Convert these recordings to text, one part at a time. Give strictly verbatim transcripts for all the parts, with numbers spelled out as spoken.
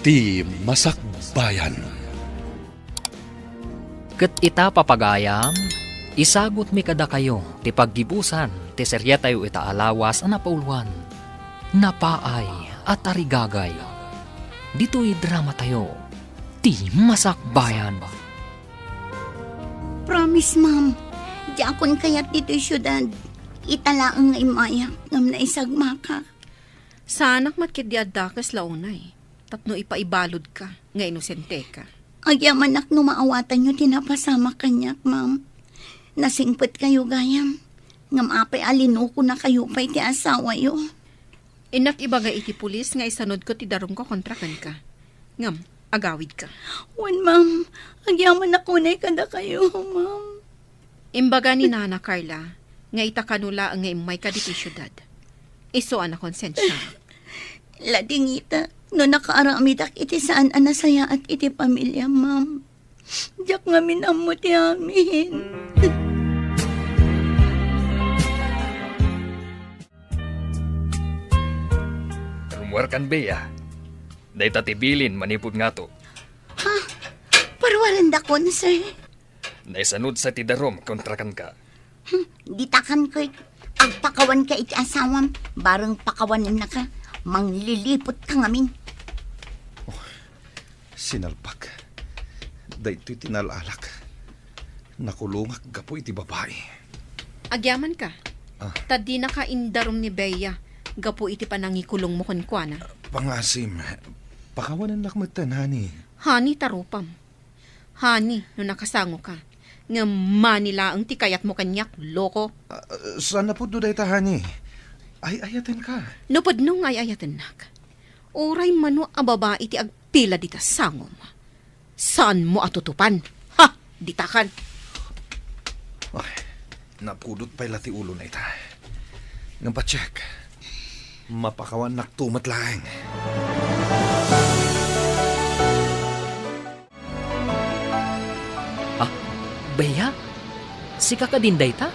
Ti Masakbayan. Ket ita, papagayam, isagutmi kadakayo ti paggibusan ti seriatayo ita a lawas a napauluan, Napaay a Tarigagay. Ditoy dramatayo, Ti Masakbayan. Promise, ma'am, diakon kayat ditoy siudad. Ita laeng nga immayak ngem naisagmakak. Saanak met ketdi a dakes la unay, tapno ipaibaludka nga inosenteka. Agyamanak no maawatanyo ti napasamak kaniak, ma'am. Nasingpetkayo gayam, ngem apay a linukonakayo pay ti asawayo? Innak ibaga iti pulis nga isanudko ti darumko kontra kenka. Ngem, agawidka. Wen, ma'am. Agyamanak unay kadakayo, ma'am. Imbaga ni Nana Carla nga ita kano laeng nga immayka ditoy siudad. Isu a nakonsensianak. Ladingita, no nakaaramidak iti saan a nasayaat iti pamiliam, ma'am. Diak ngamin ammo ti amin. Rummuarkan, Bea. Dayta ti bilin manipud ngato. Ha? Parwarendakon, sir? Naisanudsa ti darum kontra kenka. Hmm, ditakan koy agpakawanka iti asawam, bareng pakawanennaka, mangliliputka ngamin. Oh, sinalpak. Daytoy ti naalaalak. Nakulongak gapu iti babai. Agyamanka. Ah. Ta dinaka indarum ni Bea gapu iti panangikulongmo kenkuana. Pangasim, pakawanennak metten, honey. Honey ta rupam. Honey, no nakasangoka. Ngem money laeng ti kayatmo kaniak, loko. Ah, saan a pudno dayta, honey. Ay-ayatenka. No pudno nga ay-ayatennak, uray mano a babai ti agpila dita sangom, saanmo a tutupan. Ha! Ditakan. Ay, napudot pay la ti ulona ita. Ngem patiek, mapakawannakto met laeng. Ah, Bea? Sika kadin dayta?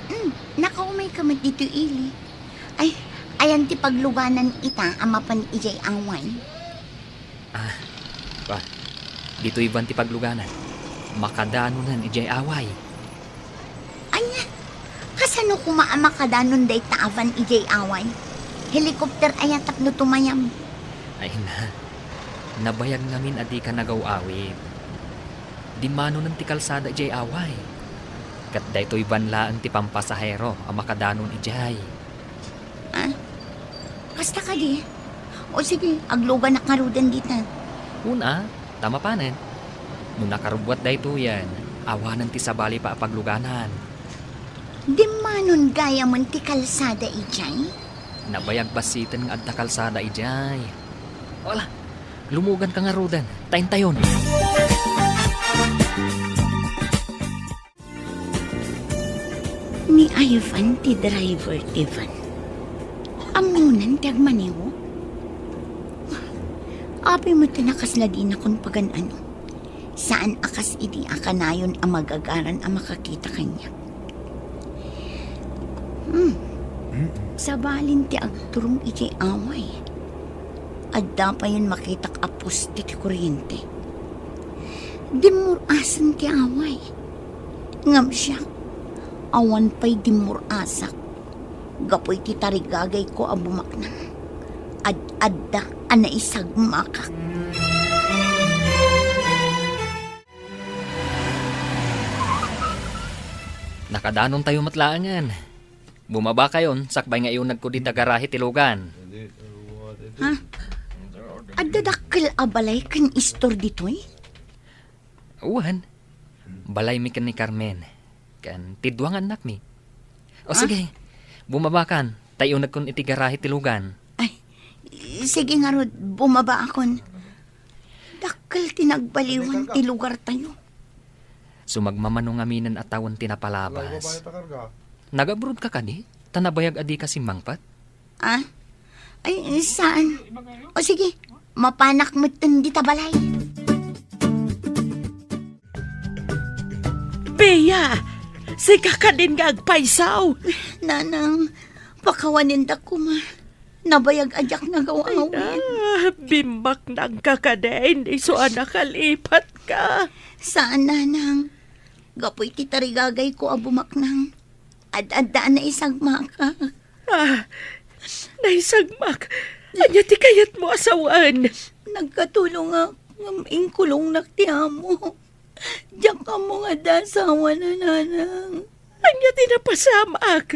Mm, nakaumayka met ditoy ili. Ay, ayan ti pagluganan ita a mapan idiay away. Ah, pa, ditoy van ti pagluganan. Makadanonen idiay away. Ania? Kasano koma a makadanon dayta a van idiay away? Helicopter aya tapno tumayam? Ay na, nabayag ngamin a dika nagaw-awid. Dimmanonen ti kalsada idiay away. Ket daytoy van laeng ti pampasahero a makadanon idiay. Ah? Kasta kadi? O sige, agluganak ngaruden dita. Una, ta mapanen. No nakarubbuat daytoyen, awanen ti sabali pay a pagluganan. Dimmanon gayamen ti kalsada idiay? Nabayag bassiten nga adda kalsada idiay. Wala, lumuganka ngaruden, ta intayon. Ni Ivan ti driver ti van. Ammonan ti agmaneho? Apay met a kasla dinakon pagan-ano? Saan a kas idi a kanayon a magagaran a makakita kaniak. Hmm. Mm. Sabalin ti agturong iti away. Adda payen makitak a poste ti kuryente. Dimmur-asen ti away. Ngem siak, awan pay dimmur-asak gapu iti tarigagayko a bumaknang. Ad-adda a naisagmakak. Nakadanontayo met laengen. Bumabakayon, sakbay nga iunegko dita garahe ti lugan. Ha? Adda dakkel a balay ken istor ditoy? Wen, balaymi ken ni Carmen, ken ti dua nga annakmi. O, ah, sige, bumabakan, ta iunekkon iti garahe ti lugan. Ay, sige ngarud, bumabaakon. Dakkel ti nagbaliwan ti lugartayo. Sumagmamano ngaminen a tawen ti napalabas. Nagabrodka kadi? Ta nabayag a dika simmangpet? Ah? Ay, saan? O sige, mapanak metten dita balay. Bea, sika kadin nga agpayso? Nanang, pakawanendak koma. Nabayag a diak nagaw-awid. Ay na, bimbaknangka kadin, isu a nakalipatka. Saan, nanang. Gapu iti tarigagayko a bumaknang, ad-adda a naisagmakak. Ah, naisagmak? Ania ti kayatmo a sawen? Nagkatulongak ngem inkulongnak ti amo. Diak ammo nga adda asawana, nanang. Ania ti napasamak?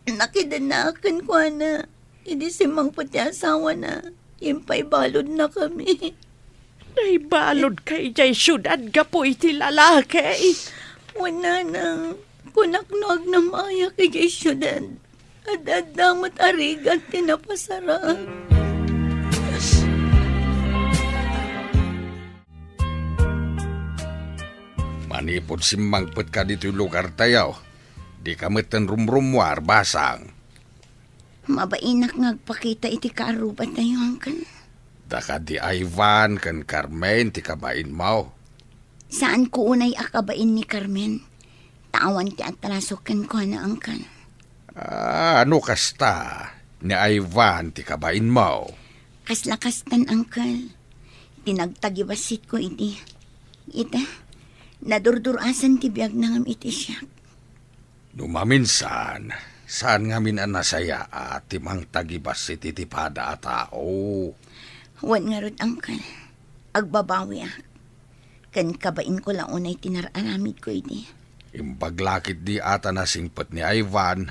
Nakidennaak kenkuana. Idi simmangpet ti asawana, impaibaludnakami. Naibaludka idiay siudad gapu iti lalaki? Wen, nanang, kunak no agnam-ayak idiay siudad. Ad-adda met a rigat ti napasarak. Manipud simmangpetka ditoy lugartayo, dika metten rumrummuar, basang. Mabainak nga agpakita iti kaarrubatayo, Uncle. Daka di Ivan ken Carmen ti kabainmo? Saanko unay a kabain ni Carmen, ta awan ti atraso kenkuana, Uncle. Ah, no kasta, ni Ivan ti kabainmo? Kasla kastan, Uncle. Ti nagtagibassitko idi. Ita, nadurdur-asan ti biagna ngem iti siak. No maminsan, saan ngamin a nasayaat ti mangtagibassit iti pada a tao. Wen ngarud, Uncle, agbabawiak. Ken kabainko la unay ti nar-aramidko idi. Imbag la ketdi a ta nasingpet ni Ivan,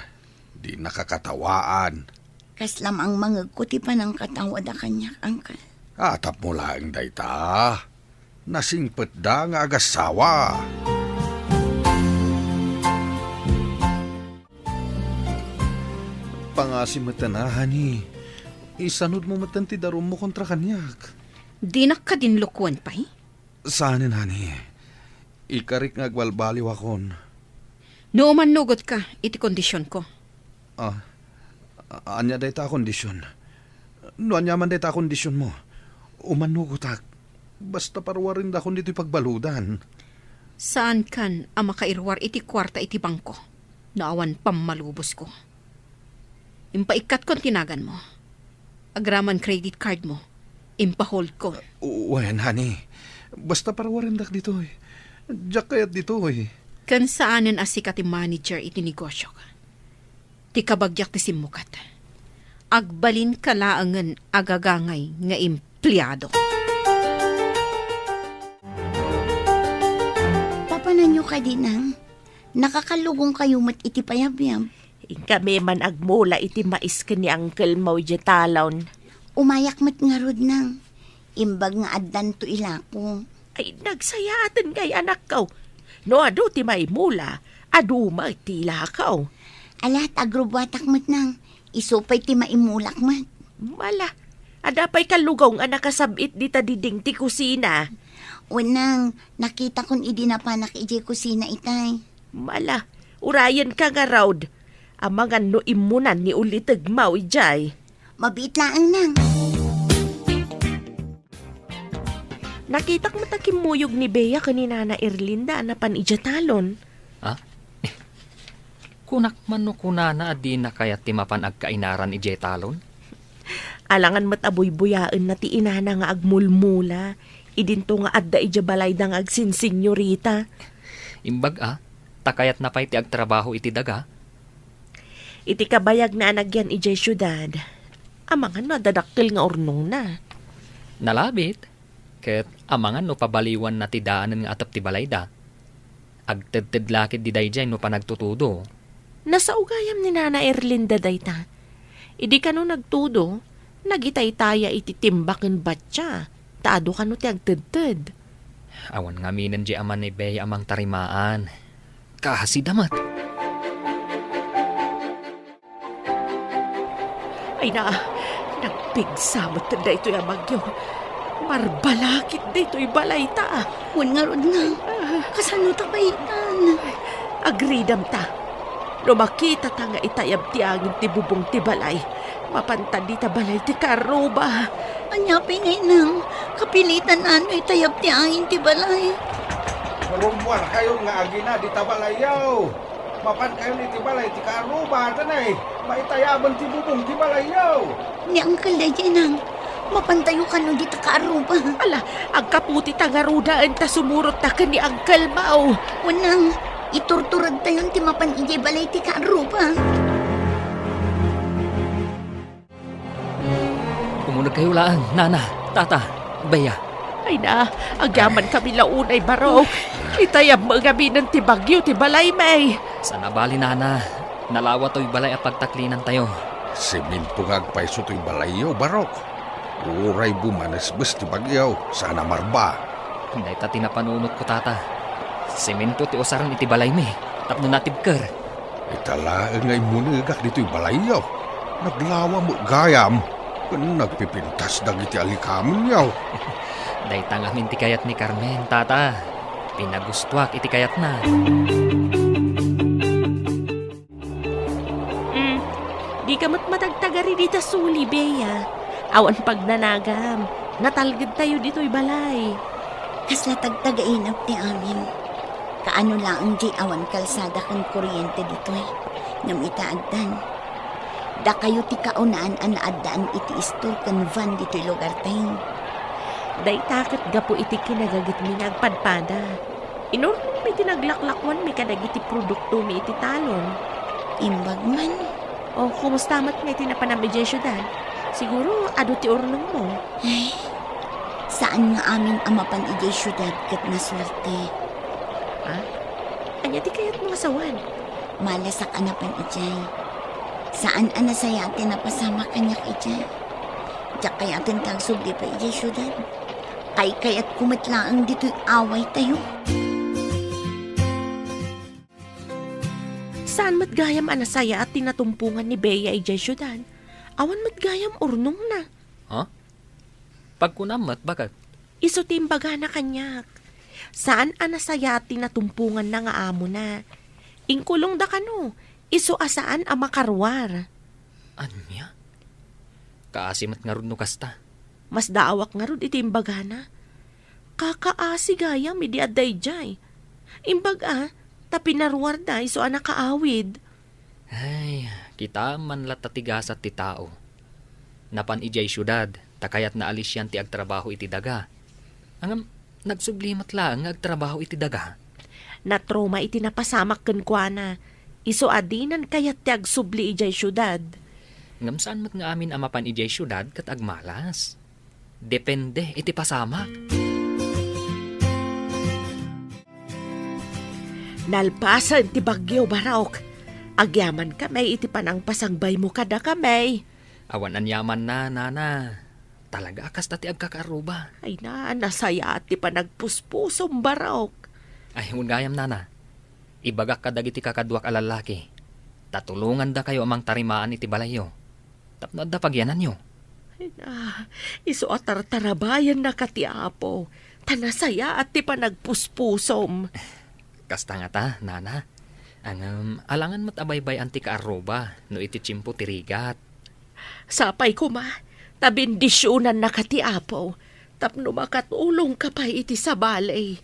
dinaka katawaan. Kasla mangmangegko ti panangkatawada kaniak, Uncle. Ah, tapno laeng dayta. Nasingpetda nga agassawa. Pangasi metten a, honey. Isanudmo metten ti darummo kontra kaniak. Dinak kadin lokoen pay? Saanen, honey. Ikarik nga agbalbaliwakon. No umannugotka iti kondisionko. Ah, a-, ania dayta a kondision? No aniaman dayta a kondisionmo, umannugotak. Basta paruarendakon ditoy pagbaludan. Saankan a makairuar iti kuarta iti bangko no awan pammalubosko. Impaikkatko ti naganmo. Agraman credit cardmo, impaholdko. Wen, honey. Basta paruarendak ditoy. Diak kayat ditoy. Ken saanen a sika ti manager iti negosiok. Ti kabagiak ti simmukat. Agbalinka laengen a gagangay nga empleado. Papananyo kadi, Nang? Nakakallugongkayo met iti payabyab. Inkami man agmula iti mais ken ni Uncle mo idiay talon. Umayak met ngarud, Nang. Imbag nga addanto ilako. Ay, nagsayaaten ngay, anakko. No adu ti maimula, adu met ti ilako. Ala, ta agrubuatak met, Nang. Isu pay ti maimulak met. Mala, adda pay kallugong a nakasab-it dita diding ti kusina. Wen, Nang, nakitakon idi napanak idiay kusina itay. Mala, urayenka ngarud. Amangan no immunan ni ulitegmo idiay. Mabiit laeng, Nang. Nakitak met a kimmuyog ni Bea ken ni Nana Erlinda a napan idiay talon. Ha? Kunak man no kunana a dina kayat ti mapan agkainaran idiay talon? Alangan met a buybuyaenna ti inana nga agmulmula. Idinto nga adda idiay balayda nga agsinsinyorita. Imbag a, ta kayatna pay ti agtrabaho iti daga. Iti kabayagna a nagyan idiay siudad, amangan no adda dakkel nga urnongna. Nalabit, ket amangan no pabaliwanna ti daanen nga atep ti balayda. Agtedted la ketdi daydiay no panagtutudo. Nasao gayam ni Nana Erlinda dayta. Idi kano nagtudo, nagitaytaya iti timba ken battia, ta adu kano ti agtedted. Awan ngaminen di ama ni Bea a mangtarimaan. Kasida met. Ay na, nagpigsa met daytoy a bagyo. Marbalakit daytoy balayta. Wen ngarud, Nang. Kasano ta pay itan? Agridamta. No makitata nga itayab ti angin ti bubong ti balay, mapanta dita balay ti kaarruba. Ania pay ngay, Nang? Kapilitan a no itayab ti angin ti balay. Rummuarkayo nga agina dita balayyo. Mapankayon iti balay ti kaarruba, tanay, maitayaben ti bubong ti balayyo. Ni Uncle daydiay, Nang. Mapantayo kano dita kaarruba. Ala, agkaputita ngarudaen ta sumurotta ken ni Uncle mo. Wen, Nang, iturturedtayon ti mapan idiay balay ti kaarruba. Umunegkayo laeng, Nana, Tata, Bea. Ay na, agyamankami la unay, Barok. Itayab met ngaminen ti bagyo ti balaymi. Saan a bali, Nana. Nalawa toy balay a pagtaklinantayo. Semento nga agpayso toy balayyo, Barok. Uray bumanesbes ti bagyo, saan a marba. Dayta ti napanunotko, Tata. Semento ti usaren iti balaymi tapno natibker. Ita laeng nga immunegak ditoy balayyo. Naglawa met gayam ken nagpipintas dagiti alikamenyo. Dayta ngamin ti kayat ni Carmen, Tata. Pinagustoak iti kayatna. Mm, dika met matagtagari dita suli, Bea. Awan pagnanagam. Natalgedtayo ditoy balay. Kasla tagtagainep ti amin. Kaano laeng diay awan kalsada ken kuryente ditoy. Ngem ita addan. Dakayo ti kaunaan a naaddaan iti istor ken van ditoy lugartayo. Dayta ket gapu iti kinagagitmi nga agpadpada. Inurnongmi ti naglaklakuanmi kadagiti produktomi iti talon. Imbag man. O, kumusta met nga iti napanam idiay siudad? Siguro, adu ti urnongmo. Ay, saan nga amin a mapan idiay siudad ket nasuerte. Ha? Ania ti kayatmo nga sawen? Malasak a napan idiay. Saan a nasayaat ti napasamak kaniak idiay. Diak kayaten ti agsubli pay idiay siudad. Kaykayatko met laeng ditoy awaytayo. Saan met gayam a nasayaat ti natumpongan ni Bea idiay siudad? Awan met gayam urnongna. Ha? Pagkunam met, baket? Isu ti imbagana kaniak. Saan a nasayaat ti natumponganna nga amona. Inkulongda kano, isu a saan a makaruar. Ania? Kaasi met ngarud no kasta. Masdaawak ngarud iti imbagana. Kakaasi gayam idi adda idiay. Imbag a, ta pinaruarda isu a nakaawid. Ay, kitaem man latta ti gasat ti tao. Napan idiay siudad, ta kayatna a lisian ti agtrabaho iti daga. Ngem, nagsubli met laeng nga agtrabaho iti daga. Natroma iti napasamak kenkuana. Isu a dinan kayat ti agsubli idiay siudad. Ngem saan met nga amin a mapan idiay siudad ket agmalas. Depende iti pasamak. Nalpasen ti bagyo, Barok. Agyamankami iti panangpasangbaymo kadakami. Awan aniamanna, Nana. Talaga a kasta ti agkakaarruba. Ay na, nasayaat ti panagpuspusom, Barok. Ay, wen gayam, Nana. Ibagak kadagiti kakaduak a lallaki, ta tulongandakayo a mangtarimaan iti balayyo. Tapno adda pagiananyo. Ay na, isu a tartarabayannaka ti Apo, ta nasayaat ti panagpuspusom. Kasta ngata, Nana. Ngem, alangan met a baybay-an ti kaarruba no iti tiempo ti rigat. Sapay koma, ta bendisionannaka ti Apo, tapno makatulongka pay iti sabali.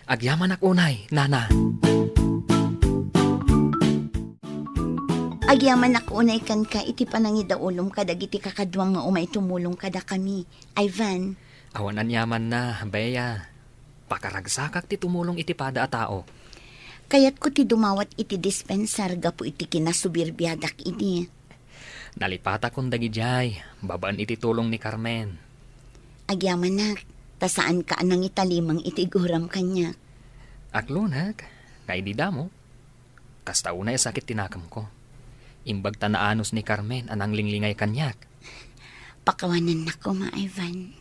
Agyamanak unay, Nana. Agyamanak unay kenka iti panangidaulom kadagiti kakaduam nga umay tumulong kadakami, Ivan. Awan aniamanna, Bea. Pakaragsakak ti tumulong iti pada a tao. Kayatko ti dumawat iti dispensar gapu iti kinasubirbiadak idi. Nalipatakon dagidiay, babaen iti tulong ni Carmen. Agyamanak, ta saanka a nangitalimang iti iguram kaniak. Aklonek, nga idi damo, kasta unay a sakit ti nakemko. Imbag ta naanus ni Carmen a nanglinglingay kaniak. Pakawanennak koma, Ivan.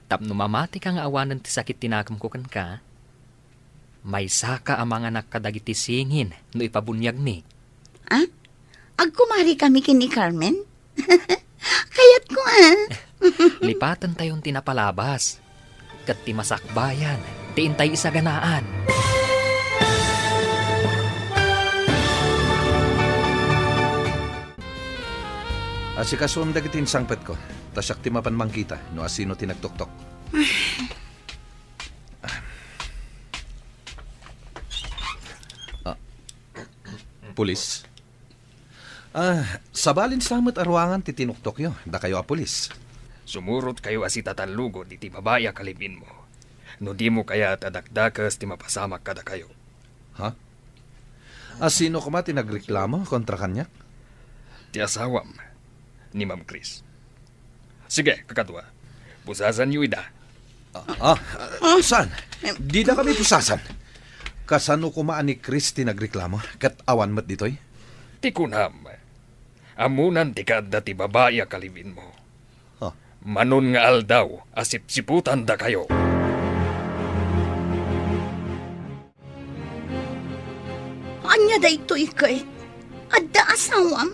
Tapno mamatika nga awanen ti sakit ti nakemko kenka, maysaka a manganak kadagiti singin no ipabuniagmi. Ah? Agkumarikami ken ni Carmen? Kayatko, ah. Lipatentayon ti napalabas ket ti masakbayan ti intay isaganaan. Asikasom dagiti insangpetko, ta siak ti mapan mangkita no asino ti nagtoktok. Ah. Pulis? Ah, sabali sa met a ruangan ti tinuktokyo, dakayo a pulis. Sumurotkayo a sitatallugon iti babai a kalibinmo. No dimo kayat a dakdakes ti mapasamak kadakayo. Ha? A sino koma ti nagreklamo kontra kaniak? Ti asawam, ni Ma'am Chris. Sige, kakadua. Pusasanyo ida. Ah, ah, saan? Dida kami pusasan. Kasano koma a ni Chris ti nagreklamo, ket awan met ditoy? Ti kunam, ammonan ti kaadda ti babai a kalibinmo. Ah. Manon nga aldaw a sipsiputandakayo. Ania daytoy, Kurt? Adda asawam?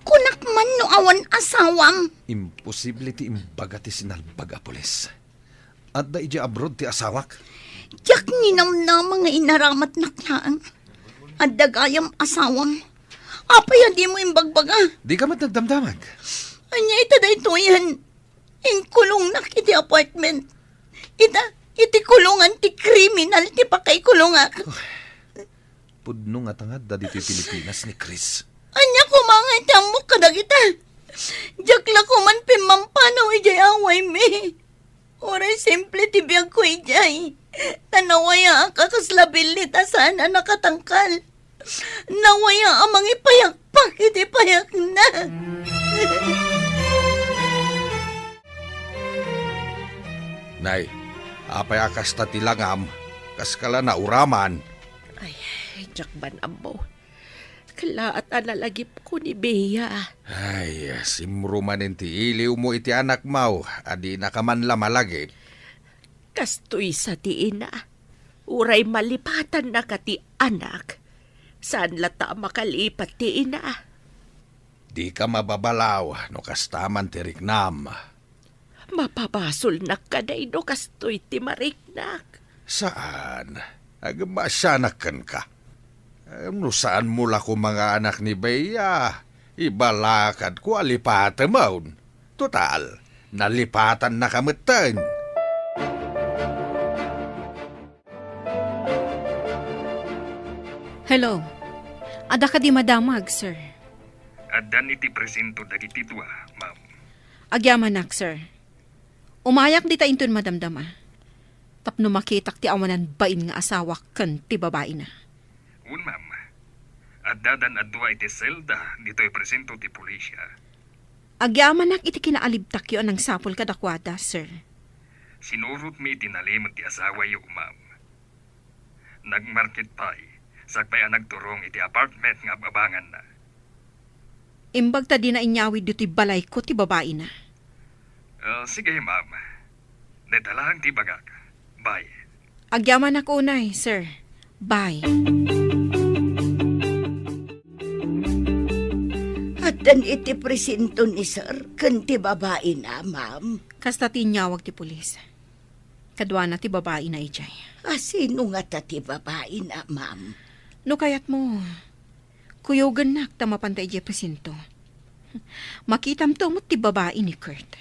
Kunak man no awan asawam. Imposible ti imbaga ti sinalbag a pulis. Adda idiay abroad ti asawak. Diak ninamnama nga inaramatnak laeng. Adda gayam asawam. Apay a dimo imbagbaga? Dika met nagdamdamag. Ania ita daytoyen? Inkulongnak iti apartment. Ita, iti kulongan ti kriminal ti pakaikulongak. Pudno ngata nga adda ditoy Pilipinas ni Chris. Ania koma nga iti ammok kadagita? Diak la koman pimmampanaw idiay awaymi. Uray simple ti biagko idiay. Ta nawayaak a kasla billit a saan a nakatangkal. Nawaya a mangipayagpak iti payagna. Nay, apay a kasta ti langam? Kaskala nauraman? Ay, diak man ammo. Kellaat a nalagipko ni Bea. Ay, simro manen ti iliwmo iti anakmo, a dinaka man la malagip. Kastoy sa ti ina, uray malipatannaka ti anak, saan latta a makalipat ti ina. Dika mababalaw no kasta man ti riknam. Mapabasolnak kadi no kastoy ti mariknak? Saan. Agmasianak kenka. Em, no saanmo la koma nga anak ni Bea, ibalakadko a lipatemon. Total, nalipatannaka metten. Hello. Adda kadi madamag, sir? Addan iti presinto dagiti dua, ma'am. Agyamanak, sir. Umayak dita inton madamdama. Tapno makitak ti awanan bain nga asawak ken ti babaina. Wen, ma'am. Addadan a dua iti selda ditoy presinto ti pulisya. Agyamanak iti kinaalibtakyo a nangsapul kadakuada, sir. Sinurotmi iti nalimed ti asawayo, ma'am. Nagmarket pay, sakbay a nagturong iti apartment nga ab-abanganna. Imbag ta dina inyawid ditoy balayko ti babaina. Ah, sige, ma'am. Dayta laeng ti ibagak. Bye. Agyamanak unay, sir. Bye. Addan iti presinto ni sir ken ti babaina, ma'am? Kasta ti inyawag ti pulis. Kaduana ti babaina idiay. A, sino ngata ti babaina, ma'am? No kayatmo, kuyogennak ta mapanta idiay presinto. Makitamto met ti babai ni Kurt.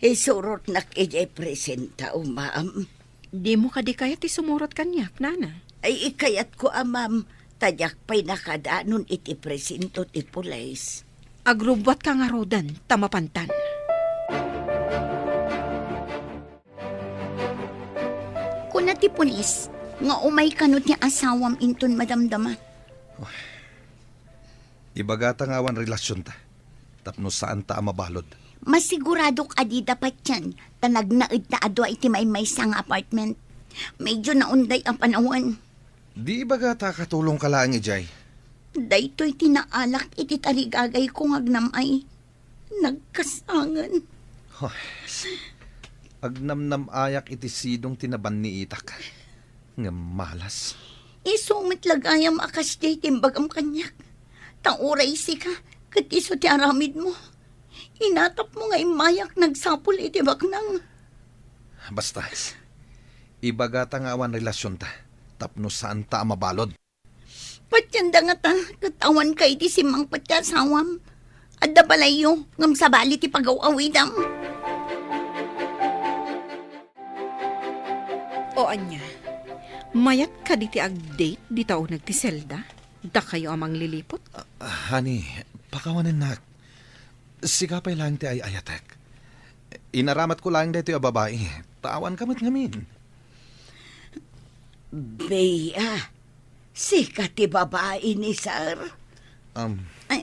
Isurotnak idiay presinto, ma'am. Dimo kadi kayat ti sumurot kaniak, nana? Ay, ikayatko a, ma'am, ta diak pay nakadanon iti presinto ti pulis. Agrubbuatka ngaruden ta mapantan. Kuna ti pulis nga umay kano ti asawam inton madamdama. Ibagata nga awan relasionta, tapno saanta a mabalud. Masiguradok a dida patien, ta nagnaedta a dua iti maymaysa nga apartment. Medyo naunday a panawen. Di ibagata a katulongka laeng idiay. Daytoy ti naalak iti tarigagayko nga agnam-ay. Nagkasangen. Hoy. Agnamnam-ayak iti sidong ti nabanniitak. Ngem malas. Isu met la gayam a kasdiay ti imbagam kaniak. Ta uray sika, ket isu ti aramidmo. Inatapmo nga immayak nagsapul iti baknang. Basta, ibagata nga awan relasionta, tapno saanta a mabalud. Patienda ngata, ket awanka iti simmangpet ti asawam. Adda balayyo, ngem sabali ti pagaw-awidam. O ania, mayat kadi ti ag-date dita uneg ti selda? Dakayo a mangliliput? Ah, honey, pakawanennak. Sika pay laeng ti ay-ayatek. Inaramatko laeng daytoy a babai. Taawanka met ngamin. Bea, sika ti babai ni Sir? Um, Ay,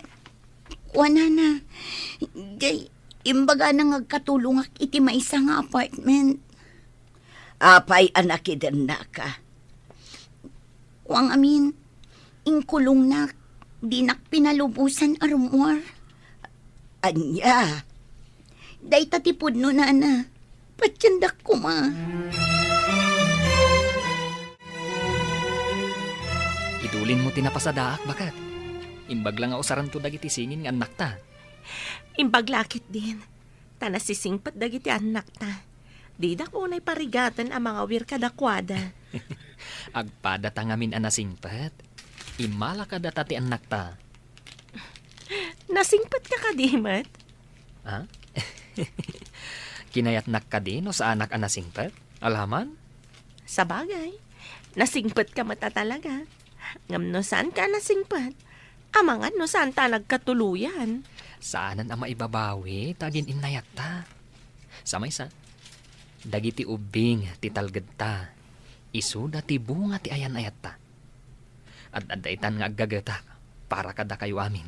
kuanana, jay, imbagana nga agkatulongak iti maysa nga apartment. Apay a nakidennaka? Kuang amin, inkulongnak, dinak pinalubosan a rummuar. Ania? Dayta ti pudno, nana. Patiendak koma. Idulinmo ti napasadaak, baket. Imbag la nga usaranto dagiti singin nga annakta. Imbag la ketdin, ta nasisingpet dagiti annakta. Didak unay parigaten a mangawir kadakuada. Agpadata ngamin a nasingpet. Immala kadata ti annakta. Nasingpetka kadi met? Ha? Kinayatnak kadi no saanak a nasingpet? Alaman? Sabagay, nasingpetka met a talaga. Ngem no saanka a nasingpet, amangan no saanta a nagkatuloyan. Saanen a maibabawi ta agin-innayatta. Sa maysa, dagiti ubbing ti talgedta, isuda ti bunga ti ayan-ayatta. Ad-adda itan nga aggagetak para kadakayo amin.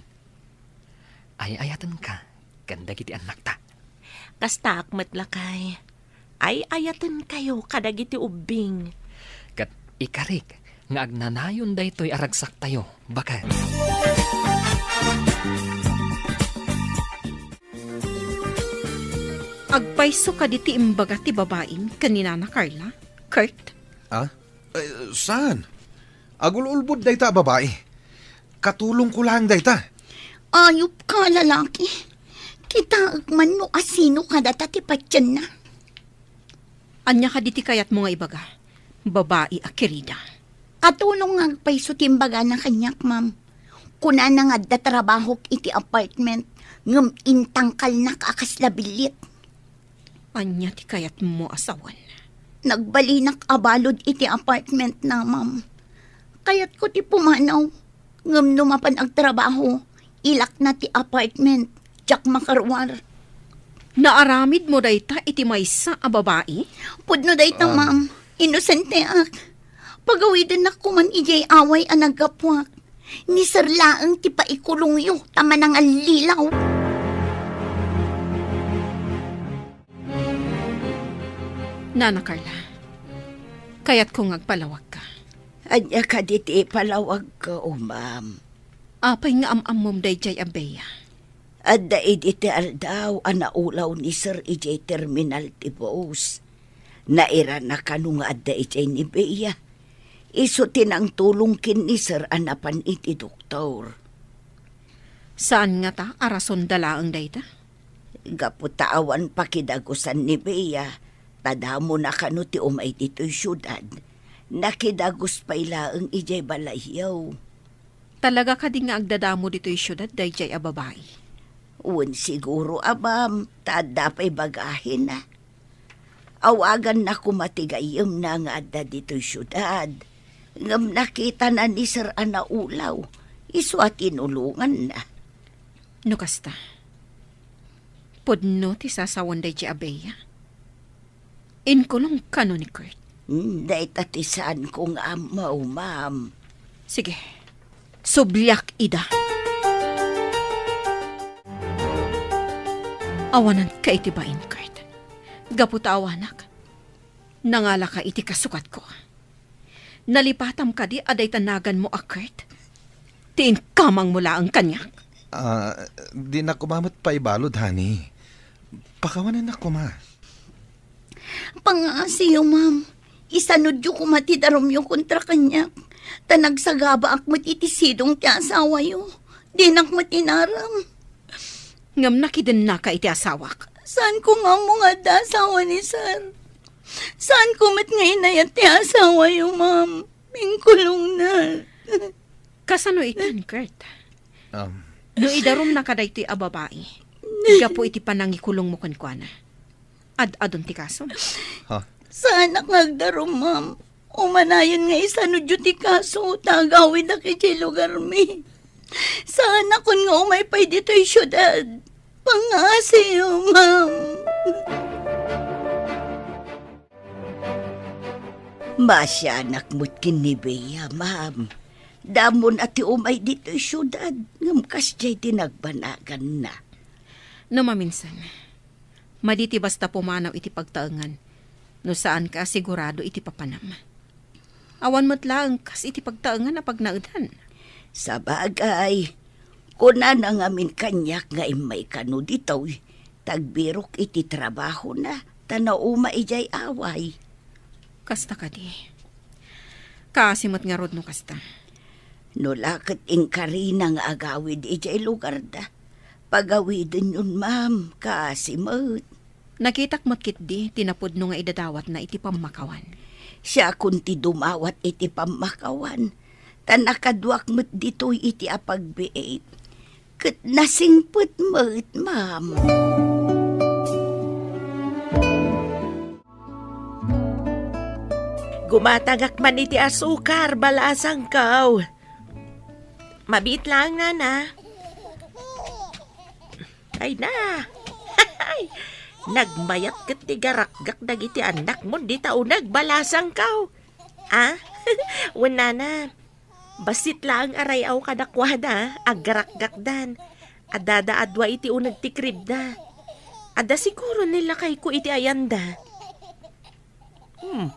Ay-ayatenka ken dagiti annakta. Kastaak met, lakay. Ay-ayatenkayo kadagiti ubbing. Ket ikarik nga agnanayon daytoy a ragsaktayo, baket. Agpayso kadi ti imbaga ti babaim ken ni Nana Carla, Kurt? Ah? Eh, saan? Agul-ulbod dayta a babai. Katulongko laeng dayta. Ayupka, lalaki. Kitaek man no asino kadata ti patienna. Ania kadi ti kayatmo nga ibaga, babai a kirida? Katulong nga agpayso ti imbagana kaniak, ma'am. Kunana nga adda trabahok iti apartment, ngem intangkalnak a kasla billit. Ania ti kayatmo a sawen? Nagbalinak a balud iti apartmentna, ma'am. Kayatko ti pumanaw. Ngem no mapan agtrabaho, ilakna ti apartment, diak makaruar. Naaramidmo dayta iti maysa a babai? Pudno dayta, Ah. ma'am. Inosenteak. Pagawidennak koman idiay away a naggapuak. Ni Sir laeng ti paikulongyo ta manangallilaw. Nana Carla, kayatko nga agpalawagka. Ania kadi ti ipalawagko, ma'am? Apay nga am-ammom daydiay a Bea? Adda idi ti aldaw a naulaw ni Sir idiay terminal ti bus. Nairana kano nga adda idiay ni Bea. Isu ti nangtulong ken ni Sir a napan iti doktor. Saan ngata a rasonda laeng dayta? Gapu ta awan pakidagusan ni Bea, ta damona kano ti umay ditoy siudad. Nakidagus pay laeng idiay balayyo. Talaga kadi nga agdadamo ditoy siudad daydiay a babai? Wen, siguro a, ma'am, ta adda pay bagahina. Awaganna koma ti gayyemna nga adda ditoy siudad, ngem nakitana ni Sir a naulaw, isu a tinulonganna. No kasta, pudno ti sasawen daydiay a Bea. Inkulong kano ni Kurt? Hmm, dayta ti saanko nga ammo, ma'am. Sige, subliak ida. Awananka iti bain, Kurt. Gapu ta awanak, nangalaka iti kasukatko. Nalipatam kadi a dayta naganmo a Kurt ti inkamangmo laeng kaniak? Ah, dinak koma met paibalud, honey. Pakawanennak koma. Pangaasiyo, ma'am. Isanudyo koma ti darumyo kontra kaniak. Ta nagsagabaak met iti sidong ti asawayo. Dinak met inaram. Ngem nakidennaka iti asawak. Saanko nga ammo nga adda asawa ni Sir. Saanko met nga inayat ti asawayo, ma'am. Inkulongna. Kasano itan, Kurt? Um. No idarumnaka daytoy a babai, gapu iti panangikulongmo kenkuana, ad-adun ti kaso? Ha? Saanak nga agdarum, ma'am. Umanayon nga isanudyo ti kaso ta agawidak idiay lugarmi. Saanakon nga umay pay ditoy siudad. Pangngaasim, ma'am. Maasianak met ken ni Bea, ma'am. Damo a ti umay ditoy siudad, ngem kasdiay ti nagbanaganna. No maminsan, madi ti basta pumanaw iti pagtaengan, no saanka a sigurado iti papanam. Awan met laeng kas iti pagtaengan a pagnaedan. Sabagay, kunana ngamin kaniak nga immay kano ditoy, ta agbirok iti trabahona, ta nauma idiay away. Kasta kadi. Kaasi met ngarud no kasta. No la ket inkarina nga agawid idiay lugarda, pagawidenyon, ma'am, kaasi met. Nakitak met ketdi ti napudno nga idadawatna iti pammakawan. Siakon ti dumawat iti pammakawan, ta nakaduak met ditoy iti apagbiit. Ket nasingpet met, ma'am. Gumatagak man iti asukar, balasangko. Mabiit laeng, nana. Ay na. Nagmayat ket ti garakgak dagiti annakmon dita uneg, balasangko. Ah? Wen, nana. Bassit laeng a ray-aw kadakuada, aggarakgakdan. Addada a dua iti uneg ti kribda. Adda siguro ni lakayko iti ayanda. Hmm.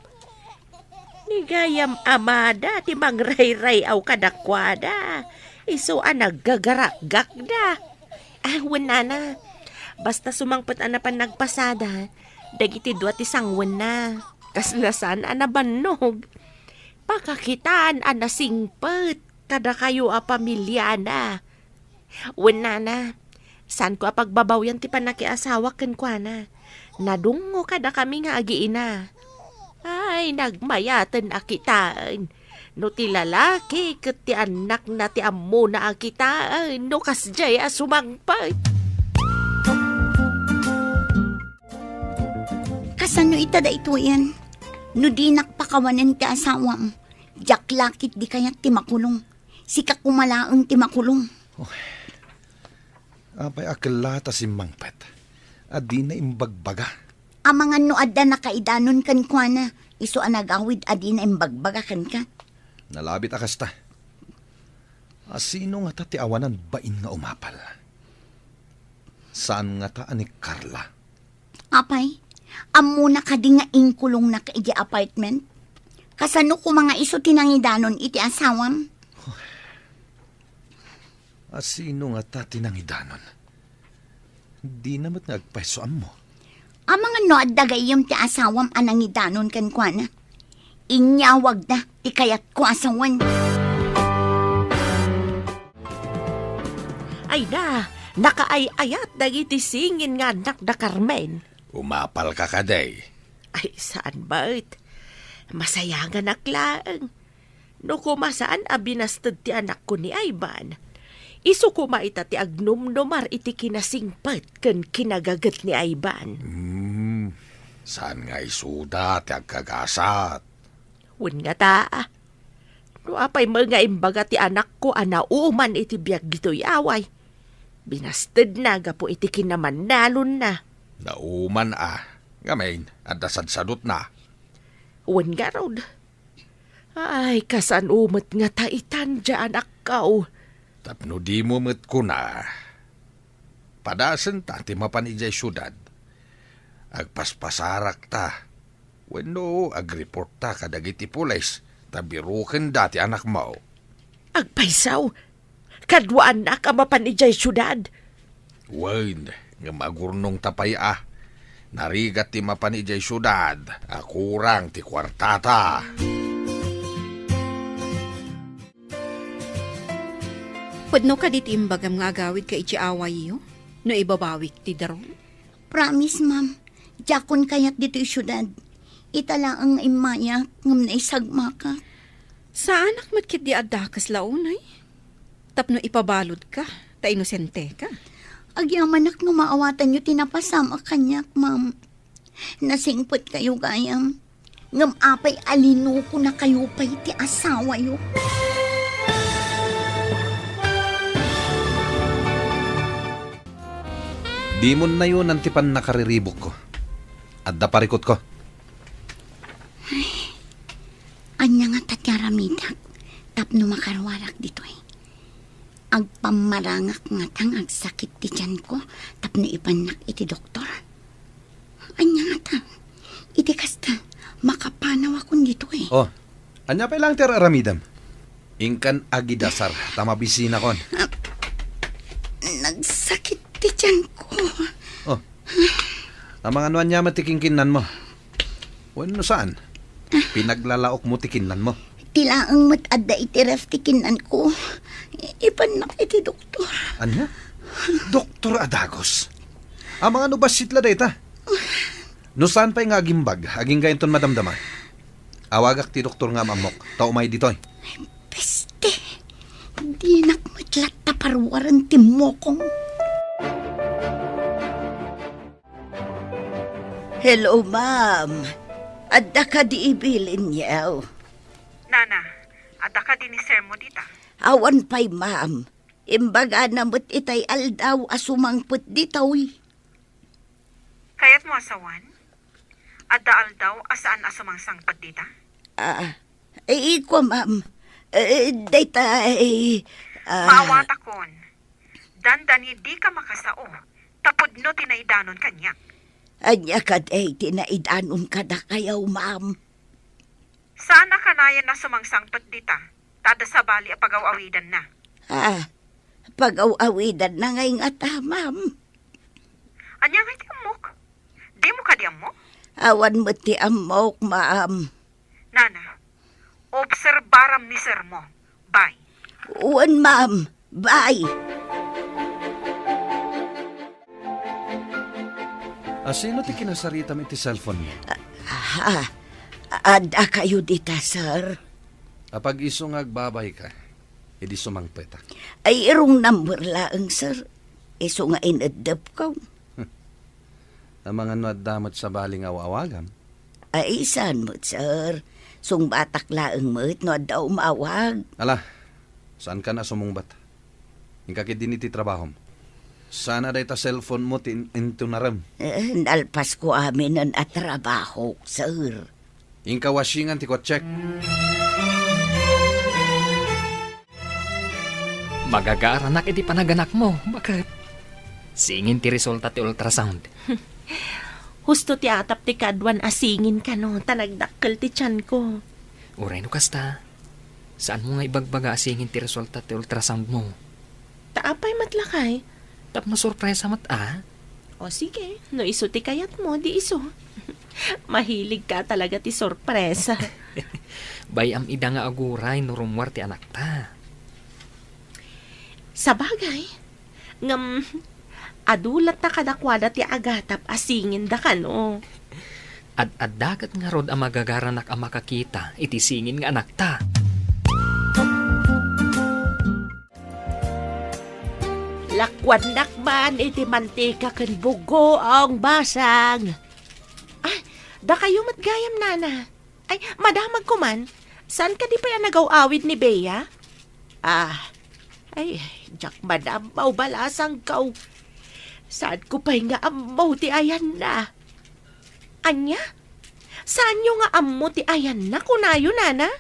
Ni gayam amada ti mangrayray-aw kadakuada. Isu a naggagarakgakda. Ah, wen, nana. Basta sumangpet a napan nagpasada, dagiti dua ti sangwenna. Kasla saan a nabannog. Pakakitaan a nasingpet kadakayo a pamiliana. Wen, nana, saanko a pagbabawyan ti pannakiasawak kenkuana. Nadungngo kadakami nga agiina. Ay, nagmayaten a kitaen. No ti lalaki ket ti annakna ti ammona a kitaen, no kasdiay a sumangpet. Kasano ita daytoyen? No dinak pakawanen ti asawam, diak la ketdi kayat ti makulong. Sika koma laeng ti makulong. Apay a kella ta simmangpet a dina imbagbaga? Amangan no adda nakaidanon kenkuana, isu a nagawid a dina imbagbaga kenka. Nalabit a kasta. A sino ngata ti awanan bain nga umapal? Saan ngata a ni Carla? Apay, ammona kadi nga inkulongnak idiay apartment? Kasano koma nga isu ti nangidanon iti asawam? A sino ngata ti nangidanon? Dina met nga agpayso ammo. Amangan no adda gayyem ti asawam a nangidanon kenkuana. Inyawagda ti kayatko a sawen. Ay na, nakaay-ayat dagiti singin nga annak da Carmen. Umapalka kadi? Ay, saan met. Masayaganak laeng. No koma saan a binasted ti anakko ni Ivan, isu koma ita ti agnumnumar iti kinasingpet ken kinagaget ni Ivan. Hmm, saan nga isuda ti agkagasat? Wen ngata, no apay met nga imbaga ti anakko a nauman iti biag ditoy away, binastedna gapu iti kinamannalonna. Nauman a, ngamin, adda sadsadutna. Wen ngarud, ay, kasano met ngata itan, anakko? Tapno dimo met kuna, padasenta ti mapan idiay siudad. Agpaspasarakta, wenno agreportta kadagiti pulis ta birokenda ti anakmo. Agpayso, kaduaannak a mapan idiay siudad. Wen, ngem agurnongta pay a. Narigat ti mapan idiay siudad a kurang ti kuartata. Pudno kadi ti imbagam nga agawidka iti awayyo no ibabawik ti darong? Promise, ma'am. Diakon kayat ditoy siudad. Ita laeng nga immayak ngem naisagmakak. Saanak met ketdi a dakes la unay? Tapno ipabaludka, ta inosenteka. Agyamanak no maawatanyo ti napasamak kaniak, ma'am. Nasingpetkayo gayam. Ngem apay a linukonakayo pay ti asawayo? Dimonnayonan ti pannakariribukko. Adda parikutko. Ania ngata ti aramidak tapno makaruarak ditoy? Agpammarangak ngata nga agsakit ti tianko tapno ipannak iti doktor? Ania ngata? Iti kasta, makapanawakon ditoy. Oh, ania pay laeng ti ar-aramidem? Inkan agidasar ta mabisinakon. Ah, nagsakit ti tianko. Oh, amangan no ania met ti kinkinnanmo? Wenno saan? Pinaglalaokmo ti kinnanmo? Ti laeng met adda iti ref ti kinnanko. Ipannak iti doktor. Ania? Doktor a dagus? Amangan no bassit la dayta? No saan pay nga agimbag, aginggainton madamdama. Awagak ti doktor nga am-ammok, ta umay ditoy. Peste! Dinak met latta paruaren ti mokong. Hello, ma'am. Adda kadi ibilin, yaw? Nana, adda kadi ni sir mo dita? Awan pay, ma'am. Imbagana met itay aldaw a sumangpet ditoy. Kayatmo a sawan? Adda aldaw a saan a sumangsangpet dita? Ah, eh, iko, ma'am. Eh, dayta, eh, ah. Maawatakon. Dandani dika makasao, ta pudno ti naidanon kaniak. Ania kadi ti naidanon kadakayo, ma'am? Saan a kanayon a sumangsangpet dita, ta adda sabali a pagaw-awidanna. Ah, pagaw-awidanna ngay ngata, ma'am. Ania ngay ti ammok? Dimo kadi ammo? Awan met ti ammok, ma'am. Nana, obserbaram ni sir mo. Bye. Wen, ma'am. Bye. A, sino ti kinasaritam iti cellphone mo? Ah, ah, adda kayo dita, sir? Apag isu nga agbabayka, idi sumangpetak. Ay, wrong number laeng, sir. Isu nga ineddepko. Amangan no adda met sabali nga aw-awagam? Ay, saan met, sir. Sungbatak laeng met no adda umawag. Ala, saankan a sumungbat. Inka ketdin iti trabahom. Saan a dayta cellphone mo ti in-, intunarem? Eh, nalpasko aminen a trabahok, sir. Inka washingan ti kotsek. Magagaranak iti panaganakmo, baket. Singin ti resulta ti ultrasound. Husto ti atap ti kaduan a singin kano, ta nagdakkel ti tianko. Uray no kasta, saanmo nga ibagbaga a singin ti resulta ti ultrasound mo? Ta apay met lakay? Tapno sorpresa met a. O sige, no isu ti kayatmo, di isu. Mahilig ka talaga ti sorpresa. Bay-am ida nga aguray no rummuar ti anakta. Sabagay, ngem adu latta kadakuada ti agatap a singinda kano. Ad-adda ket ngarud a magagaranak a makakita iti singin nga anakta. Lakuannak man iti mantika ken bugoong, basang. Ay, dakayo met gayam, nana. Ay, madamagko man. Saan kadi pay a nagaw-awid ni Bea? Ah, ay, diak man ammo, balasangko. Saanko pay nga ammo ti ayanna. Ania? Saanyo nga ammo ti ayanna, kunayo, nana?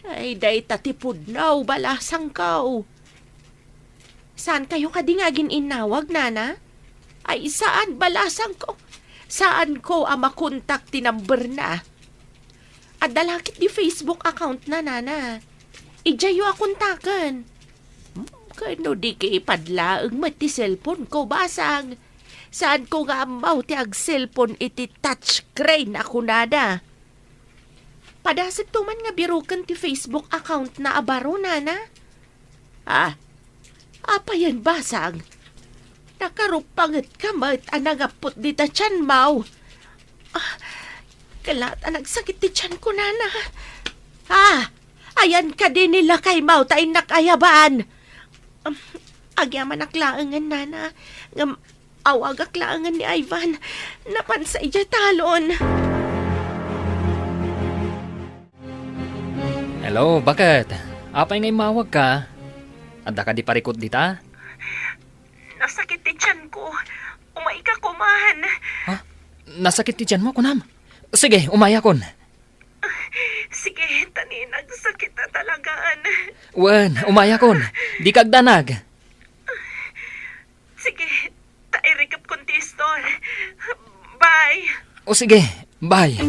Ay, dayta ti pudno, balasangko. Saankayo kadi nga agin-innawag, nana? Ay, saan, balasangko. Saanko a makontak ti number na. Adda la ketdi Facebook account na, nana. Idiayyo a kontaken. Hmm, ken no di ki ipadlaeng met ti cellphone ko, basang. Saanko nga ammo ti ag-cellphone iti touchscreen a kunada. Padasitto man nga biroken ti Facebook account na a baro, nana. Ah, apayen, basang? Nakaruppangetka met a nangappot dita tianmo. Ah, kellat a nagsakit ti tianko, nana. Ah, ayan kadi ni lakaymo ta innak ayaban. Um, agyamanak laengen, nana. Ngem awagak laengen ni Ivan. Napansa idiay talon. Hello, baket? Apay nga immawagka? Adda kadi parikut dita? Nasakit ti tianko. Umayka koman. Ha? Nasakit ti tianmo, kunam? Sige, umayakon. Sige, ta ni nagsakit a talagaan. Wen, umayakon. Dika agdanag. Sige, ta irikepkon ti istor. Bye. O sige, bye.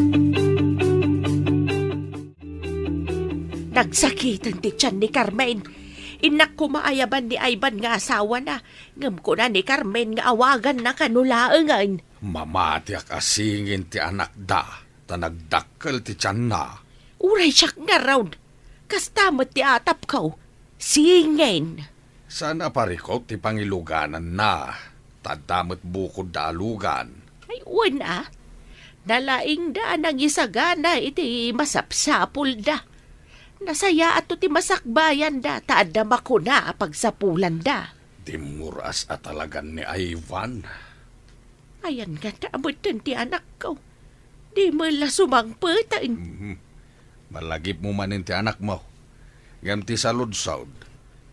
Nagsakiten ti tian ni Carmen. Innak koma ayaban ni Ivan nga asawana, ngem kuna ni Carmen nga awaganna kano laengen. Mamatiak a singin ti anakda, ta nagdakkel ti tianna. Uray siak ngarud, kasta met ti atapko, singin. Saan a parikut ti pangilugananna, ta adda met bukodda a lugan. Ay, wen a. Nalaingda a nangisagana iti masapsapulda. Nasayaatto ti masakbayanda, ta adda makuna a pagsapulanda. Dimmuras a talagan ni Ivan. Ayan nga ta abetten ti anakko. Di met la sumangpeten. Mhm. Malagipmo manen ti anakmo. Ngem ti saludsod,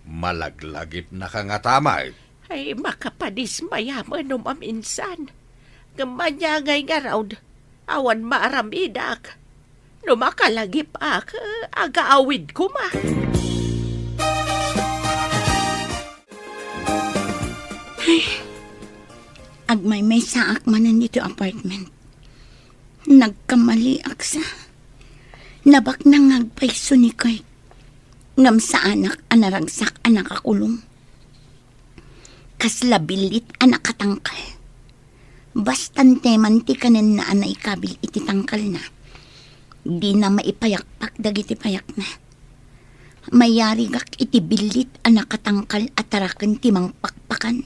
malaglagipnaka ngata met. Ay, makapadismaya manen no maminsan. Ngem ania ngay ngarud, awan maaramidak. No makalagipak, agaawid koma. Ay, agmaymaysaak manen ditoy apartment. Nagkamaliak sa. Nabaknang nga agpayso ni Kurt. Ngem saanak a naragsak a nakakulong. Kasla billit a nakatangkal. Basta anteman ti kanenna a naikabil iti tangkalna, dina maipayakpak dagiti payakna. Mayarigak iti billit a nakatangkal a taraken ti mangpakpakan.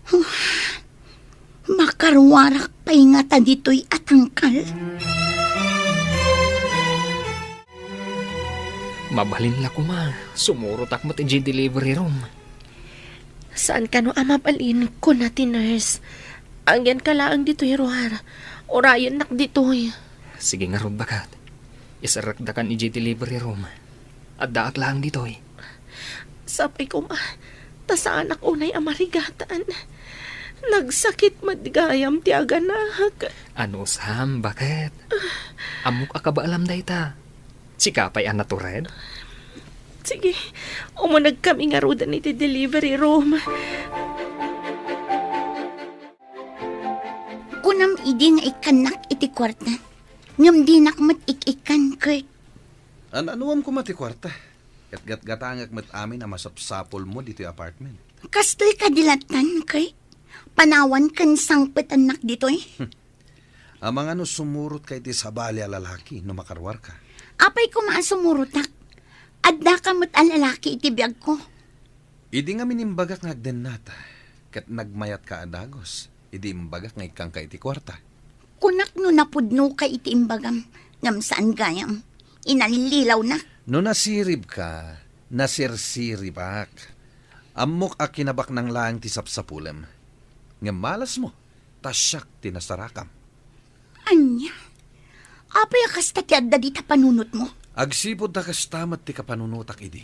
Huh, makaruarak pay ngata ditoy a tangkal. Mabalin la koma, sumurotak met idiay delivery room. Saan kano a mabalin, kuna ti nurse. Agyanka laeng ditoy ruar. Urayennak ditoy. Sige ngarud, baket. Iserrekdakan idiay delivery room. Addaak laeng ditoy. Sapay koma, ta saanak unay a marigatan. Nagsakit met gayam ti aganak. Anusam, baket? Ammok a kabaelam dayta. Sika pay a natured? Sige, umunegkami ngaruden iti delivery room. Kunam idi nga ikkannak iti kuarta, ngem dinak met ik-ikkan, Kurt. An-anuem koma ti kuarta? Ket gatgatangek met amin a masapsapulmo ditoy apartment. Kastoy kadi lattan, Kurt? Panawan ken sangpetannak ditoy? Amangan no sumurotka iti sabali a lalaki no makaruarka. Apay koma a sumurotak? Addaka met a lalaki iti biagko. Idi ngamin imbagak nga agdennata, ket nagmayatka a dagus, idi imbagak nga ikkanka iti kuarta. Kunak no napudnoka iti imbagam, ngem saan gayam. Inallilawnak. No nasiribka, nasirsiribak. Ammok a kinabaknang laeng ti sapsapulem. Ngem malasmo, ta siak ti nasarakam. Ania? Apay a kasta ti adda dita panunotmo? Agsipud ta kasta met ti kapanunotak idi.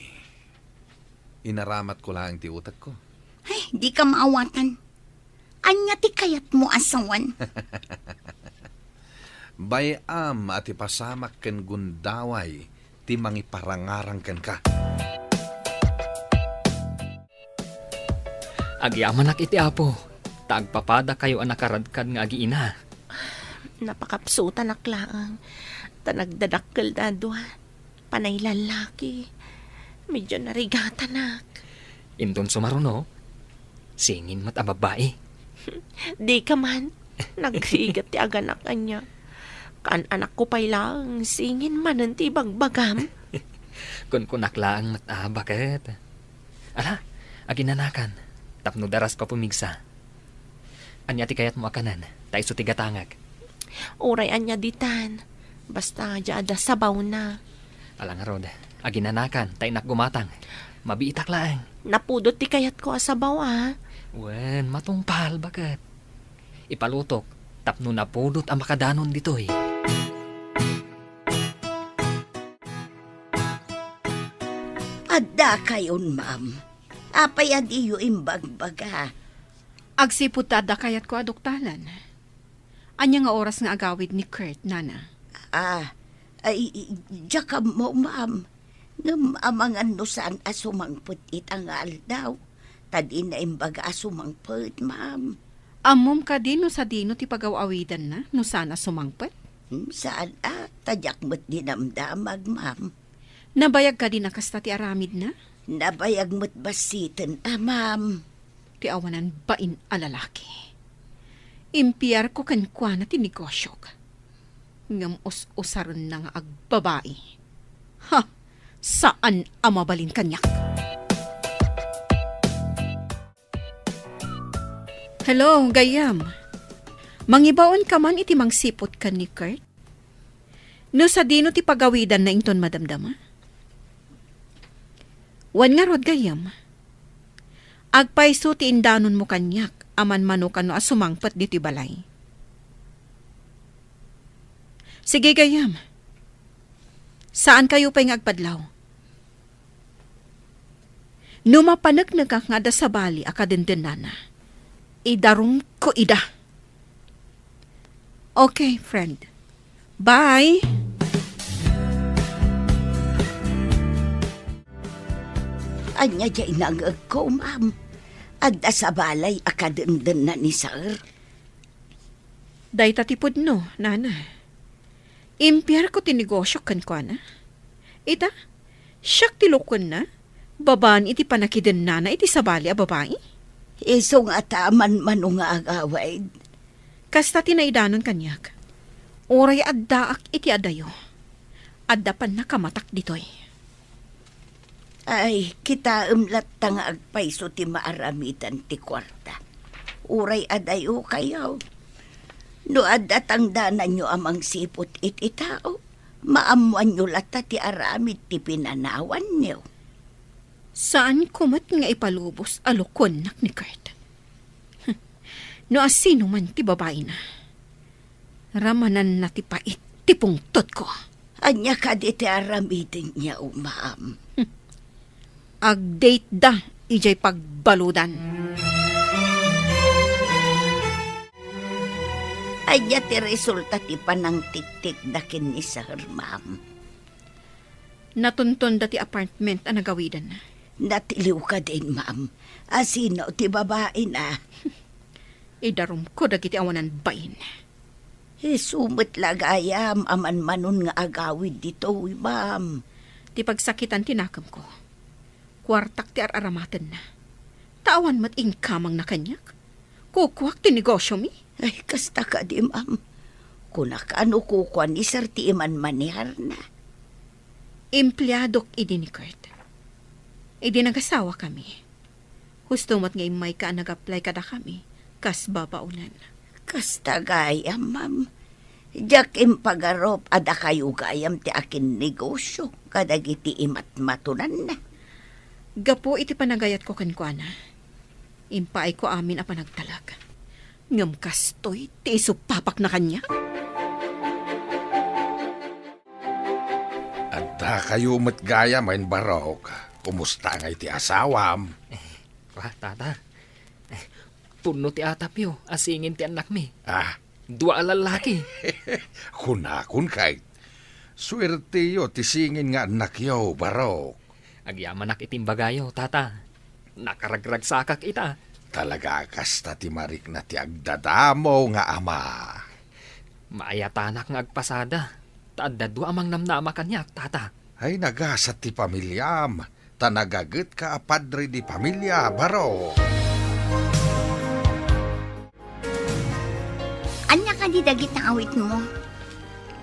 Inaramatko laeng ti utekko. Ay, dika maawatan. Ania ti kayatmo a sawen? Bay-am a ti pasamak ken gundaway ti mangiparangarang kenka. Agyamanak iti Apo, ta agpapadakayo a nakaradkad nga agiina. Napakapsutanak laeng, ta nagdadakkel da a dua. Panay lallaki. Medyo narigatanak. Inton sumaruno, singin met a babbai. Dika man. Nagrigat ti aganak ania. Kaan-anakko pay laeng, singin manen ti ibagbagam. Kunkunak laeng met a, baket. Ala, aginanakan, tapno darasko a pumigsa. Ania ti kayatmo a kanen, ta isu ti gatangek? Uray ania ditan. Basta, adda sabawna. Ala ngarud, aginanakan, ta innak gumatang. Mabiitak laeng. Napudot ti kayatko a sabaw, a. Wen, matungpal, baket. Ipalutok, tapno napudot a makadanon ditoy. Addakayon, ma'am. Apay a diyo imbagbaga? Agsipud ta adda kayatko a duktalan. Ania nga oras nga agawid ni Kurt, nana? Ah, ay, diak ammo, ma'am. Ngem amangan no saan a sumangpet ita nga aldaw. Ta dina imbaga a sumangpet, ma'am. Ammom kadi no sadino ti pagaw-awidanna no saan a sumangpet? Hmm, saan a, ta diak met dinamdamag, ma'am. Nabayag kadi a kasta ti aramidna? Nabayag met bassiten a, ma'am. Ti awanan bain a lalaki. Impiarko kenkuana ti negosiok. Ngem us-usarenna nga agbabai. Ha! Saan a mabalin kaniak. Hello, gayyem. Mangibaonka man iti mangsiput ken ni Kurt? No sadino ti pagawidanna inton madamdama? Wen ngarud, gayyem. Agpayso ti indanonmo kaniak a manmano kano a sumangpet ditoy balay. Sige, gayyem. Saankayo pay nga agpadlaw. No mapaneknekak nga adda sabali a kadendennana, idarumko ida. Okay, friend. Bye! Ania diay nangngegko, ma'am? Adda sabali a kadendenna ni Sir? Dayta ti pudno, nana. Impiarko ti negosio kenkuana. Ita, siak ti lukuenna, babaen iti pannakidennana iti sabali a babai. Isu ngata a manmano nga agawid. Kasta ti naidanon kaniak. Uray addaak iti adayo, adda pannakamatak ditoy. Ay, kitaem latta nga agpayso ti maaramidan ti kuarta. Uray adayo kayo. No adda tangdananyo a mangsiput iti tao, maammoanyo latta ti aramid ti pinanawanyo. Saanko met nga ipalubos a lukuennak ni Kurt. No asino man ti babaina, ramananna ti pait ti pungtotko. Ania kadi ti aramiden niya, ma'am? Agdateda idiay pagbaludan. Ania ti resulta ti panangtiktikda ken ni Sir, ma'am? Natuntonda ti apartment a nagawidanna. Natiliw kadin, ma'am. Asino ti babaina? Idarumko dagiti awanan bain. Isu met la gayam a manmanon nga agawid ditoy, ma'am. Ti pagsakitan ti nakemko. Kuartak ti ar-aramatenna. Ta awan met inkamangna kaniak. Kukuak ti negosiomi. Ay, kasta kadi, ma'am. Kunak a no kukua ni Sir ti imanmaneharna. Empleadok idi ni Kurt. Idi nagasawakami, husto met nga immayka a nag-apply kadakami kas babaonan. Kasta gayam, ma'am. Diak impagarup a dakayo gayam ti akinnegosio kadagiti imatmatonanna. Gapu iti panagayatko kenkuana, impaayko amin a panagtalek. Ngem kastoy ti isupapakna kaniak. Adda kayo met gayam, Barok. Kumusta ngay ti asawam? Eh, ra, tata. Eh, pudno ti atapyo a singin ti annakmi. Ah. Dua a lallaki. Kunakon kay, suerteyo ti singin nga annakyo, Barok. Agyamanak iti imbagayo, tata. Nakaragragsakak ita. Talaga kasta ti marikna ti agdadamo nga ama. Maayatanak nga agpasada, ta adda dua a mangnamnama kaniak, tata. Ay, nagasat ti pamiliam, ta nagagetka a padre de pamilia, Barok. Ania kadi dagiti awitmo?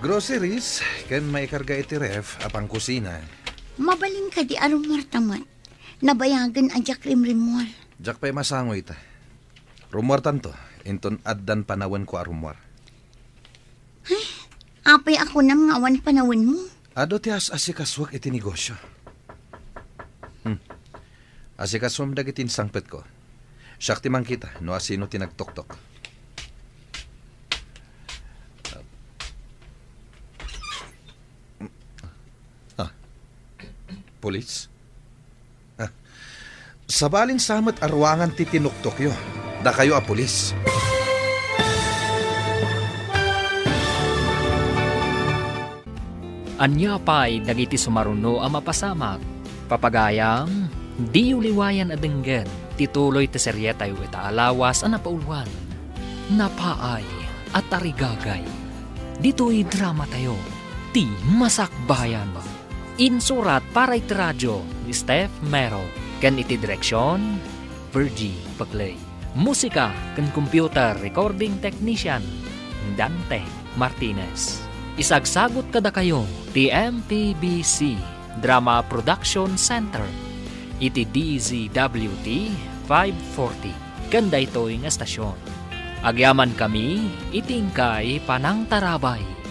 Groceries, ken maikarga iti ref a pangkusina. Mabalin kadi a rummuarta met? Nabayagen a diak rimrimmuar. Diak pay masango ita. Rummuartanto, inton addan panawenko a rummuar. Ay, apay a kunam nga awan panawenmo? Adu ti as-asikasuak iti negosio. Hmm. Asikasuem dagiti insangpetko. Siak ti mangkita no asino ti nagtoktok. Ah. Pulis? Sabalin sa met a ruangan ti tinuktok yo, dakayo a pulis. Ania pay dagiti sumaruno a mapasamak? Papagayam, diyo liwayan a denggen ti tuloy ti serietayo ita a lawas a napauluan, Napaay a Tarigagay. Ditoy dramatayo, ti Masakbayan. Insurat para iti radio ni Steph Mero, ken iti direksion, Virgie Paclay. Musika ken computer recording technician, Dante Martinez. Isagsagut kadakayo ti M P B C Drama Production Center iti D Z W T five forty ken daytoy nga estasion. Agyamankami iti inkay panangtarabay.